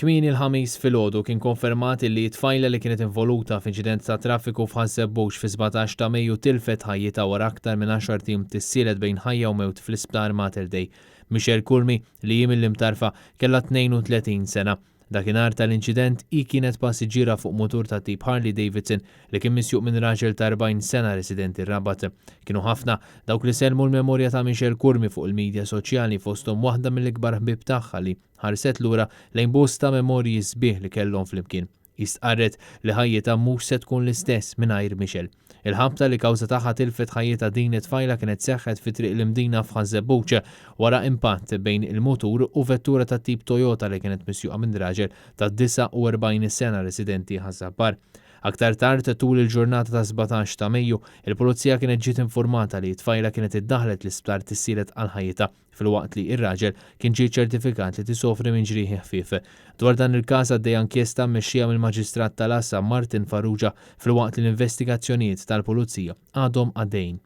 Kmieni l-Ħamis filgħodu kien konfermat li tfajla li kienet involuta f'inċident ta' traffiku f'Ħaż-Żebbuġ fi-17 ta' Mejju tilfet ħajjitha wara aktar minn għaxart ijiem tissielet bejn ħajja u mewt fl-Isptar Mater Dei. Michelle Curmi, li hi mill-Imtarfa, kellha 32 sena. Dakinhar tal-inċident hi kienet passiġġiera fuq mutur ta' tip Harley Davidson li kien misjuq minn raġel ta' 40 sena residenti r-Rabat. Kienu ħafna dawk li sellmu l-memorja ta' Michelle Curmi fuq il-midja soċjali fosthom waħda mill-ikbar ħbieb tagħha li ħarset lura lejn bosta memorji sbieħ li kellhom flimkien. Hi stqarret li ħajjitha mhux se tkun l-istess mingħajr Michelle. Il-ħabta li kawża tagħha tilfet ħajjitha din it-tfajla kienet seħħet fi Triq l-Imdina f'Ħaż-Żebbuġ wara impatt bejn il-mutur u vettura tat-tip Toyota li kienet misjuqa minn raġel ta' 49 sena residenti Ħaż-Żabbar. Aktar tard tul il-ġurnata tas-17 ta' Mejju, il-Pulizija kienet ġiet infurmata li t-tfajla kienet iddaħħlet l-isptar tissielet għal ħajjitha. filwaqt li r-raġel kien ġie ċċertifikat li tisofri minn ġrieħi ħfief. Dwar dan il-każ għaddejja inkjesta mmexxija mill-Maġistrat tal-Għassa Martin Farrugia filwaqt li l-investigazzjonijiet tal-Pulizija għadhom għaddejjin.